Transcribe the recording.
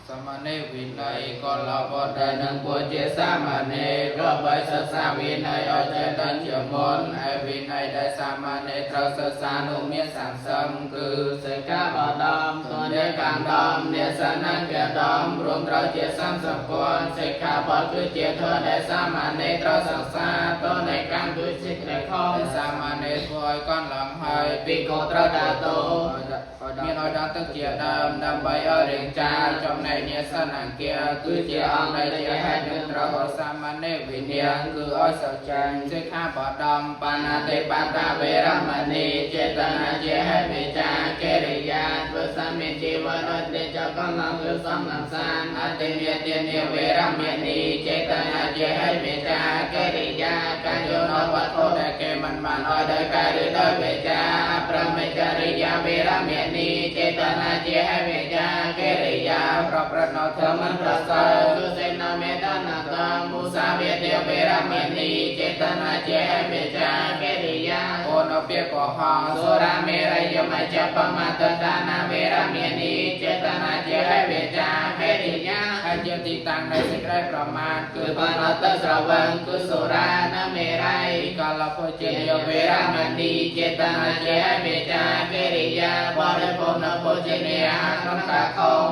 សមណេវិន័យកលបត ដែលនឹងពួរជាសាមណេរក៏បីសិក្សាវិន័យឲ្យចេះដឹងជាមុន ឯវិន័យដែលសាមណេរត្រូវសិក្សានោះមាន30គឺ សិក្ខាបដំទនេកាំដំនេសនង្គដំរួមត្រូវជា30គុណសិក្ខាបទគឺជាធម៌ដែលសាមណេរត្រូវសិក្សាទនេកាំគឺជាក្តីខំ ដែលសាមណេរធ្វើឲ្យកន់ឡងហើយ ពីកោត្រូវដើរតោ មានឲ្យដល់ទឹកជាដើមដើម្បីឲ្យរៀងចាលចំណែកនេសនង្គគឺជាអង្គដែលជាហេតុនឹងត្រូវឲ្យសាមណេរវិន័យគឺឲ្យសិក្សាចាញ់សិក្ខាបដំ បាណាតិបាតាវេរមណីចេតនាជាហេតុវិចាកិរិយាធ្វើសមាជីវរតិចកលងឬសំឡំសានអតិមេទានាវេរមណីចេតនាជាហេតុវិចាកិរិយាការយកនៅវត្ថុ ដែលគេមិនបាន ឲ្យ ឲ្យ ដោយកាយឬដោយវាចាអប្រមិចរិយាវេរមណីចេតនាជាហេតុវិចាកិរិយា ប្រព្រឹត្តនៅ ធម្ម ធម៌ ប្រសើរគឺសេនមេតនតមុសាវេទវេរមណីចេតនាជាហេតុវិចាកិរិយា អូនពាក្យកុហក សុរាមេរយមជ្ជបមតតានាវេរមណីចេតនាជាហេតុវិចាកិរិយា ហើយជាទីតាំងនៃសេចក្តីប្រមាទគឺ គឺបណតស្រវឹងគឺសុរានមេរ័យ កលភោជា ជា យ វេរមណីចេតនាជាហេតុវិចាកិរិយាបរិភោគនៅភោជនីយអាហារក្នុងការខំ